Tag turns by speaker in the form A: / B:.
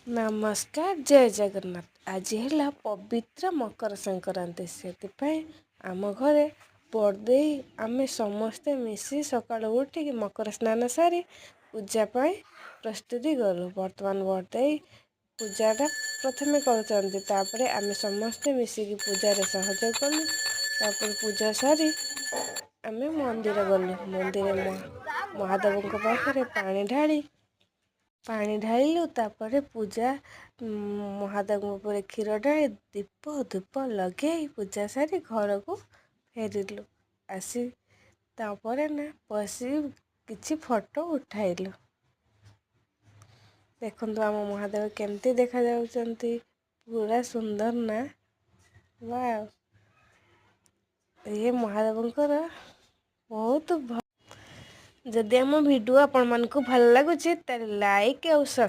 A: ନମସ୍କାର, ଜୟ ଜଗନ୍ନାଥ। ଆଜି ହେଲା ପବିତ୍ର ମକର ସଂକ୍ରାନ୍ତି। ସେଥିପାଇଁ ଆମ ଘରେ ବଡ଼ଦେଇ, ଆମେ ସମସ୍ତେ ମିଶି ସକାଳୁ ଉଠିକି ମକର ସ୍ନାନ ସାରି ପୂଜା ପାଇଁ ପ୍ରସ୍ତୁତି କଲୁ। ବର୍ତ୍ତମାନ ବଡ଼ଦେଇ ପୂଜାଟା ପ୍ରଥମେ କରୁଛନ୍ତି। ତାପରେ ଆମେ ସମସ୍ତେ ମିଶିକି ପୂଜାରେ ସହଯୋଗ କଲୁ। ତାପରେ ପୂଜା ସାରି ଆମେ ମନ୍ଦିର ଗଲୁ। ମନ୍ଦିର ମହାଦେବଙ୍କ ପାଖରେ ପାଣି ଢାଳିଲୁ। ତାପରେ ପୂଜା, ମହାଦେବଙ୍କ ଉପରେ କ୍ଷୀର ଢାଳି, ଦୀପ ଧୂପ ଲଗେଇ ପୂଜା ସାରି ଘରକୁ ଫେରିଲୁ। ଆସି ତାପରେ ନା ବସି କିଛି ଫଟୋ ଉଠାଇଲୁ। ଦେଖନ୍ତୁ, ଆମ ମହାଦେବ କେମିତି ଦେଖାଯାଉଛନ୍ତି। ପୁରା ସୁନ୍ଦର ନା? ୱାଓ! ଇଏ ମହାଦେବଙ୍କର ବହୁତ। ଯଦି ଆମ ଭିଡ଼ିଓ ଆପଣମାନଙ୍କୁ ଭଲ ଲାଗୁଛି, ତାହେଲେ ଲାଇକ୍ ଆଉ ସବସ୍କ୍ରାଇବ୍।